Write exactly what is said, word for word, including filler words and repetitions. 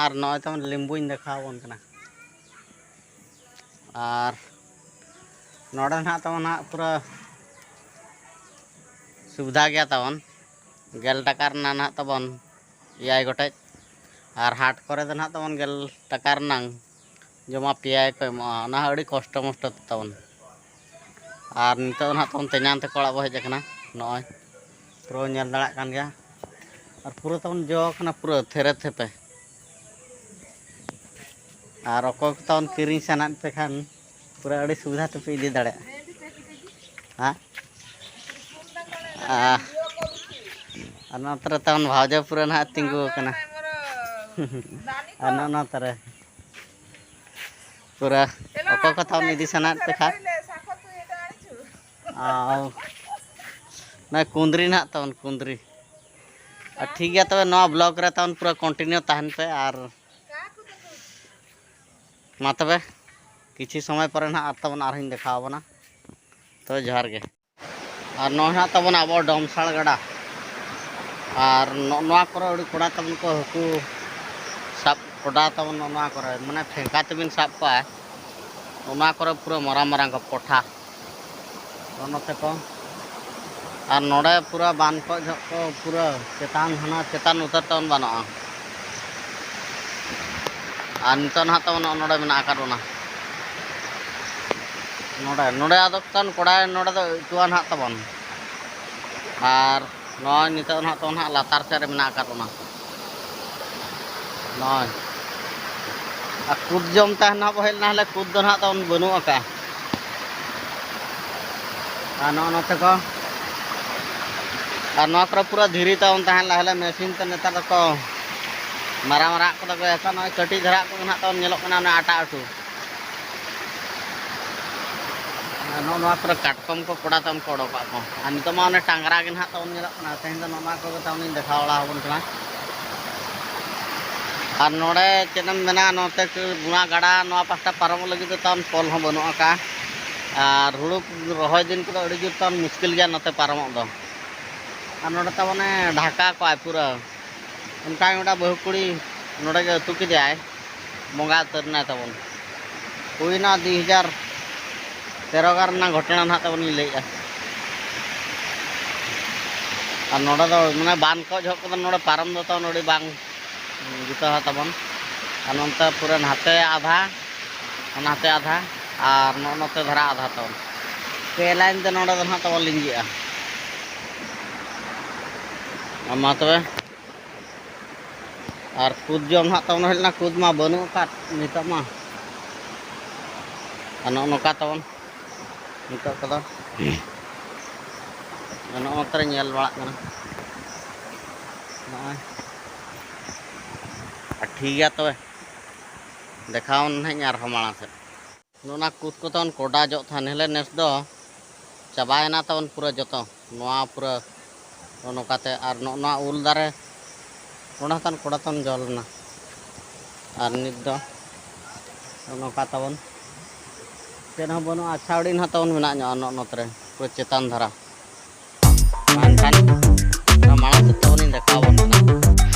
ᱟᱨ ᱱᱚᱜᱼᱚᱭ ᱛᱟᱵᱚᱱ ᱞᱤᱢᱵᱩᱧ ᱫᱮᱠᱷᱟᱣ ᱟᱵᱚᱱ ᱠᱟᱱᱟ᱾ ᱟᱨ ᱱᱚᱰᱮ ᱱᱟᱦᱟᱜ ᱛᱟᱵᱚᱱ ᱱᱟᱦᱟᱜ ᱯᱩᱨᱟᱹ ᱥᱩᱵᱤᱫᱷᱟ ᱜᱮᱭᱟ ᱛᱟᱵᱚᱱ᱾ ᱜᱮᱞ ᱴᱟᱠᱟ ᱨᱮᱱᱟᱜ ᱱᱟᱦᱟᱜ ᱛᱟᱵᱚᱱ ᱮᱭᱟᱭ ᱜᱚᱴᱮᱡ, ᱟᱨ ᱦᱟᱴ ᱠᱚᱨᱮ ᱫᱚ ᱱᱟᱦᱟᱜ ᱛᱟᱵᱚᱱ ᱜᱮᱞ ᱴᱟᱠᱟ ᱨᱮᱱᱟᱝ ᱡᱚᱢᱟ ᱯᱮᱭᱟᱭ ᱠᱚ ᱮᱢᱚᱜᱼᱟ᱾ ᱚᱱᱟ ᱦᱚᱸ ᱟᱹᱰᱤ ᱠᱚᱥᱴᱚ ᱢᱚᱥᱴᱚ ᱛᱮ ᱛᱟᱵᱚᱱ᱾ ᱟᱨ ᱱᱤᱛᱚᱜ ᱫᱚ ᱱᱟᱦᱟᱜ ᱛᱟᱵᱚᱱ ᱛᱮᱧᱟᱝ ᱛᱟᱠᱚ ᱚᱲᱟᱜ ᱵᱚ ᱦᱮᱡ ᱟᱠᱟᱱᱟ᱾ ᱱᱚᱜᱼᱚᱭ ᱯᱩᱨᱟᱹ ᱧᱮᱞ ᱫᱟᱲᱮᱭᱟᱜ ᱠᱟᱱ ᱜᱮᱭᱟ, ᱟᱨ ᱯᱩᱨᱟᱹ ᱛᱟᱵᱚᱱ ᱡᱚ ᱟᱠᱟᱱᱟ ᱯᱩᱨᱟᱹ ᱛᱷᱮᱨᱮ ᱛᱷᱮᱯᱮ᱾ ᱟᱨ ᱚᱠᱚᱭ ᱠᱚ ᱛᱟᱵᱚᱱ ᱠᱤᱨᱤᱧ ᱥᱟᱱᱟᱭᱮᱫ ᱯᱮ ᱠᱷᱟᱱ ᱯᱩᱨᱟᱹ ᱟᱹᱰᱤ ᱥᱩᱵᱤᱫᱷᱟ ᱛᱮᱯᱮ ᱤᱫᱤ ᱫᱟᱲᱮᱭᱟᱜᱼᱟ᱾ ᱦᱮᱸ? ᱟᱨ, ᱟᱨ ᱱᱚᱛᱮ ᱨᱮ ᱛᱟᱵᱚᱱ ᱵᱷᱟᱣᱡᱟᱹ ᱯᱩᱨᱟᱹ ᱱᱟᱦᱟᱜ ᱛᱤᱸᱜᱩ ᱟᱠᱟᱱᱟ᱾ ᱟᱨ ᱱᱚᱜᱼᱚ ᱱᱚᱛᱮ ᱨᱮ ᱯᱩᱨᱟᱹ ᱚᱠᱚᱭ ᱠᱚ ᱛᱟᱵᱚᱱ ᱤᱫᱤ ᱥᱟᱱᱟᱭᱮᱫ ᱯᱮ ᱠᱷᱟᱱ, ᱟᱨ ᱱᱚᱜᱼᱚᱭ ᱠᱩᱸᱫᱽᱨᱤ ᱱᱟᱦᱟᱜ ᱛᱟᱵᱚᱱ ᱠᱩᱸᱫᱽᱨᱤ᱾ ᱟᱨ ᱴᱷᱤᱠ ᱜᱮᱭᱟ, ᱛᱚᱵᱮ ᱱᱚᱣᱟ ᱵᱞᱚᱜ ᱨᱮ ᱛᱟᱵᱚᱱ ᱯᱩᱨᱟᱹ ᱠᱚᱱᱴᱤᱱᱤᱭᱩ ᱛᱟᱦᱮᱱ ᱯᱮ᱾ ᱟᱨ ᱢᱟ ᱛᱚᱵᱮ, ᱠᱤᱪᱷᱩ ᱥᱚᱢᱚᱭ ᱯᱚᱨᱮ ᱱᱟᱦᱟᱜ ᱟᱨ ᱛᱟᱵᱚᱱ ᱟᱨᱦᱚᱸᱧ ᱫᱮᱠᱷᱟᱣ ᱟᱵᱚᱱᱟ᱾ ᱛᱚ ᱡᱚᱦᱟᱨ ᱜᱮ᱾ ᱟᱨ ᱱᱚᱜᱼᱚᱭ ᱱᱟᱦᱟᱜ ᱛᱟᱵᱚᱱ ᱟᱵᱚ ᱰᱚᱢᱥᱟᱲ ᱜᱟᱰᱟ, ᱟᱨ ᱱᱚᱜᱼᱚ ᱱᱚᱣᱟ ᱠᱚᱨᱮ ᱟᱹᱰᱤ ᱠᱚᱲᱟ ᱛᱟᱵᱚᱱ ᱠᱚ ᱦᱟᱹᱠᱩ ᱥᱟᱵ ᱠᱚᱰᱟ ᱛᱟᱵᱚᱱ, ᱱᱚᱜᱼᱚ ᱱᱚᱣᱟ ᱠᱚᱨᱮ ᱢᱟᱱᱮ ᱴᱷᱮᱝᱠᱟ ᱛᱮᱵᱤᱱ ᱥᱟᱵ ᱠᱚᱣᱟ, ᱚᱱᱟ ᱠᱚᱨᱮ ᱯᱩᱨᱟᱹ ᱢᱟᱨᱟᱝ ᱢᱟᱨᱟᱝ ᱠᱚ ᱯᱚᱴᱷᱟ᱾ ᱱᱚᱜᱼᱚ ᱱᱚᱛᱮ ᱠᱚ, ᱟᱨ ᱱᱚᱰᱮ ᱯᱩᱨᱟᱹ ᱵᱟᱱ ᱠᱚ ᱡᱚᱦᱚᱜ ᱠᱚ ᱯᱩᱨᱟᱹ ᱪᱮᱛᱟᱱ, ᱦᱟᱱᱟ ᱪᱮᱛᱟᱱ ᱩᱛᱟᱹᱨ ᱛᱟᱵᱚᱱ ᱵᱟᱱᱚᱜᱼᱟ᱾ ᱟᱨ ᱱᱤᱛᱚᱜ ᱱᱟᱦᱟᱜ ᱛᱟᱵᱚᱱ ᱱᱚᱜᱼᱚ ᱱᱚᱰᱮ ᱢᱮᱱᱟᱜ ᱟᱠᱟᱫ ᱵᱚᱱᱟ᱾ ᱱᱚᱰᱮ, ᱱᱚᱰᱮ ᱟᱫᱚ ᱛᱟᱵᱚᱱ ᱠᱚᱲᱟ, ᱱᱚᱰᱮ ᱫᱚ ᱟᱹᱭᱠᱟᱹᱣᱟ ᱱᱟᱦᱟᱜ ᱛᱟᱵᱚᱱ᱾ ᱟᱨ ᱱᱚᱜᱼᱚᱭ ᱱᱤᱛᱚᱜ ᱱᱟᱦᱟᱜ ᱛᱟᱵᱚᱱ ᱱᱟᱦᱟᱜ ᱞᱟᱛᱟᱨ ᱥᱮᱫ ᱨᱮ ᱢᱮᱱᱟᱜ ᱟᱠᱟᱫ ᱵᱚᱱᱟ᱾ ᱱᱚᱜᱼᱚᱭ᱾ ᱟᱨ ᱠᱩᱫ ᱡᱚᱢ ᱛᱟᱦᱮᱱ ᱱᱟᱦᱟᱜ ᱵᱚ ᱦᱮᱡ ᱞᱮᱱᱟ, ᱦᱟᱱᱮ ᱠᱩᱫ ᱫᱚ ᱱᱟᱦᱟᱜ ᱛᱟᱵᱚᱱ ᱵᱟᱹᱱᱩᱜ ᱟᱠᱟᱫᱼᱟ᱾ ᱟᱨ ᱱᱚᱜᱼᱚ ᱱᱚᱛᱮ ᱠᱚ, ᱟᱨ ᱱᱚᱣᱟ ᱠᱚᱨᱮ ᱯᱩᱨᱟᱹ ᱫᱷᱤᱨᱤ ᱛᱟᱵᱚᱱ ᱛᱟᱦᱮᱱ ᱞᱟᱦᱟ ᱦᱤᱞᱳᱜ ᱢᱮᱥᱤᱱ ᱛᱮ, ᱱᱮᱛᱟᱨ ᱫᱚᱠᱚ ᱢᱟᱨᱟᱝ ᱢᱟᱨᱟᱝ ᱠᱚᱫᱚ ᱠᱚ ᱮᱠᱷᱚᱱ ᱱᱚᱜᱼᱚᱭ ᱠᱟᱹᱴᱤᱡ ᱫᱷᱟᱨᱟ ᱠᱚᱜᱮ ᱱᱟᱦᱟᱜ ᱛᱟᱵᱚᱱ ᱧᱮᱞᱚᱜ ᱠᱟᱱᱟ, ᱚᱱᱟ ᱟᱴᱟ ᱟᱹᱴᱩ᱾ ᱟᱨ ᱱᱚᱜᱼᱚ ᱱᱚᱣᱟ ᱠᱚᱨᱮ ᱠᱟᱴᱠᱚᱢ ᱠᱚ ᱠᱚᱲᱟ ᱛᱟᱵᱚᱱ ᱠᱚ ᱚᱰᱚᱠᱚᱜᱼᱟ ᱠᱚ᱾ ᱟᱨ ᱱᱤᱛᱚᱜ ᱢᱟ ᱚᱱᱮ ᱴᱟᱝᱨᱟ ᱜᱮ ᱱᱟᱦᱟᱜ ᱛᱟᱵᱚᱱ ᱧᱮᱞᱚᱜ ᱠᱟᱱᱟ᱾ ᱛᱮᱦᱮᱧ ᱫᱚ ᱱᱚᱜᱼᱚ ᱱᱚᱣᱟ ᱠᱚᱜᱮ ᱛᱟᱵᱚᱱᱤᱧ ᱫᱮᱠᱷᱟᱣ ᱵᱟᱲᱟ ᱟᱵᱚᱱ ᱠᱟᱱᱟ᱾ ᱟᱨ ᱱᱚᱰᱮ ᱪᱮᱫ ᱮᱢ ᱢᱮᱱᱟ, ᱱᱚᱛᱮ ᱠᱚ ᱵᱚᱱᱟ ᱜᱟᱰᱟ ᱱᱚᱣᱟ ᱯᱟᱦᱴᱟ ᱯᱟᱨᱚᱢᱚᱜ ᱞᱟᱹᱜᱤᱫ ᱫᱚ ᱛᱟᱵᱚᱱ ᱯᱳᱞ ᱦᱚᱸ ᱵᱟᱹᱱᱩᱜ ᱟᱠᱟᱫᱼᱟ᱾ ᱟᱨ ᱦᱩᱲᱩ ᱨᱚᱦᱚᱭ ᱫᱤᱱ ᱠᱚᱫᱚ ᱟᱹᱰᱤ ᱡᱳᱨ ᱛᱟᱵᱚᱱ ᱢᱩᱥᱠᱤᱞ ᱜᱮᱭᱟ ᱱᱚᱛᱮ ᱯᱟᱨᱚᱢᱚᱜ ᱫᱚ᱾ ᱟᱨ ᱱᱚᱰᱮ ᱛᱟᱵᱚᱱᱮ ᱰᱷᱟᱠᱟ ᱠᱚᱜᱼᱟᱭ ᱯᱩᱨᱟᱹ᱾ ᱚᱱᱠᱟ ᱜᱮ ᱢᱤᱫᱴᱟᱝ ᱵᱟᱹᱦᱩ ᱠᱩᱲᱤ ᱱᱚᱰᱮ ᱜᱮ ᱟᱹᱛᱩ ᱠᱮᱫᱮᱭᱟᱭ, ᱵᱚᱸᱜᱟ ᱩᱛᱟᱹᱨ ᱮᱱᱟᱭ ᱛᱟᱵᱚᱱ᱾ ᱦᱩᱭᱱᱟ ᱫᱩᱭ ᱦᱟᱡᱟᱨ ᱛᱮᱨᱚ ᱜᱟᱱ ᱨᱮᱱᱟᱜ ᱜᱷᱚᱴᱚᱱᱟ ᱱᱟᱦᱟᱜ ᱛᱟᱵᱚᱱ ᱤᱧ ᱞᱟᱹᱭᱮᱫᱼᱟ᱾ ᱟᱨ ᱱᱚᱰᱮ ᱫᱚ ᱢᱟᱱᱮ ᱵᱟᱱ ᱠᱚ ᱡᱚᱦᱚᱜ ᱠᱚᱫᱚ ᱱᱚᱰᱮ ᱯᱟᱨᱚᱢ ᱫᱚ ᱛᱟᱵᱚᱱ ᱟᱹᱰᱤ ᱵᱟᱝ ᱡᱩᱛᱟᱹ ᱛᱟᱵᱚᱱ᱾ ᱟᱨ ᱱᱚᱱᱛᱮ ᱯᱩᱨᱟᱹ ᱱᱟᱛᱮ ᱟᱫᱷᱟ, ᱱᱟᱛᱮ ᱟᱫᱷᱟ, ᱟᱨ ᱱᱚᱜᱼᱚ ᱱᱚᱛᱮ ᱫᱷᱟᱨᱟ ᱟᱫᱷᱟ ᱛᱟᱵᱚᱱ᱾ ᱯᱮ ᱞᱟᱭᱤᱱ ᱛᱮ ᱱᱚᱰᱮ ᱫᱚ ᱱᱟᱦᱟᱜ ᱛᱟᱵᱚᱱ ᱞᱤᱸᱡᱤᱜᱼᱟ᱾ ᱟᱨ ᱢᱟ ᱛᱚᱵᱮ, ᱟᱨ ᱠᱩᱫ ᱡᱚᱢ ᱱᱟᱦᱟᱜ ᱛᱟᱵᱚᱱ ᱦᱩᱭ ᱞᱮᱱᱟ, ᱠᱩᱫ ᱢᱟ ᱵᱟᱹᱱᱩᱜ ᱟᱠᱟᱫ ᱱᱤᱛᱚᱜ ᱢᱟ᱾ ᱟᱨ ᱱᱚᱜᱼᱚ ᱱᱚᱝᱠᱟ ᱛᱟᱵᱚᱱ ᱱᱤᱛᱚᱜ ᱠᱚᱫᱚ᱾ ᱟᱨ ᱱᱚᱜᱼᱚ ᱱᱚᱛᱮ ᱨᱮ ᱧᱮᱞ ᱵᱟᱲᱟᱜ ᱠᱟᱱᱟ ᱱᱚᱜᱼᱚᱭ᱾ ᱟᱨ ᱴᱷᱤᱠ ᱜᱮᱭᱟ ᱛᱚᱵᱮ, ᱫᱮᱠᱷᱟᱣ ᱱᱟᱦᱟᱜ ᱤᱧ ᱟᱨᱦᱚᱸ ᱢᱟᱲᱟᱝ ᱥᱮᱫ᱾ ᱱᱚᱜᱼᱚ ᱱᱚᱣᱟ ᱠᱩᱫ ᱠᱚ ᱛᱟᱵᱚᱱ ᱠᱚᱰᱟ ᱡᱚᱜ ᱛᱟᱦᱮᱱ, ᱦᱮᱸᱞᱮ ᱱᱮᱥ ᱫᱚ ᱪᱟᱵᱟᱭᱮᱱᱟ ᱛᱟᱵᱚᱱ ᱯᱩᱨᱟᱹ ᱡᱚᱛᱚ᱾ ᱱᱚᱣᱟ ᱯᱩᱨᱟᱹ ᱱᱚᱜᱼᱚ ᱱᱚᱝᱠᱟᱛᱮ, ᱟᱨ ᱱᱚᱜᱼᱚ ᱱᱚᱣᱟ ᱩᱞ ᱫᱟᱨᱮ ᱱᱚᱰᱮ ᱦᱚᱸ ᱛᱟᱵᱚᱱ ᱠᱚᱰᱟ ᱛᱟᱵᱚᱱ ᱡᱚ ᱞᱮᱱᱟ᱾ ᱟᱨ ᱱᱤᱛ ᱫᱚ ᱱᱚᱜᱼᱚ ᱱᱚᱝᱠᱟ ᱛᱟᱵᱚᱱ ᱪᱮᱫ ᱦᱚᱸ ᱵᱟᱹᱱᱩᱜᱼᱟ, ᱪᱷᱟᱣᱲᱤ ᱱᱟᱦᱟᱜ ᱛᱟᱵᱚᱱ ᱢᱮᱱᱟᱜ ᱧᱚᱜᱼᱟ ᱱᱚᱜᱼᱚ ᱱᱚᱛᱮ ᱨᱮ ᱯᱩᱨᱟᱹ ᱪᱮᱛᱟᱱ ᱫᱷᱟᱨᱟ᱾ ᱢᱮᱱᱠᱷᱟᱱ ᱚᱱᱟ ᱢᱟᱲᱟᱝ ᱥᱮᱫ ᱛᱟᱵᱚᱱᱤᱧ ᱫᱮᱠᱷᱟᱣ ᱟᱵᱚᱱ ᱠᱟᱱᱟ᱾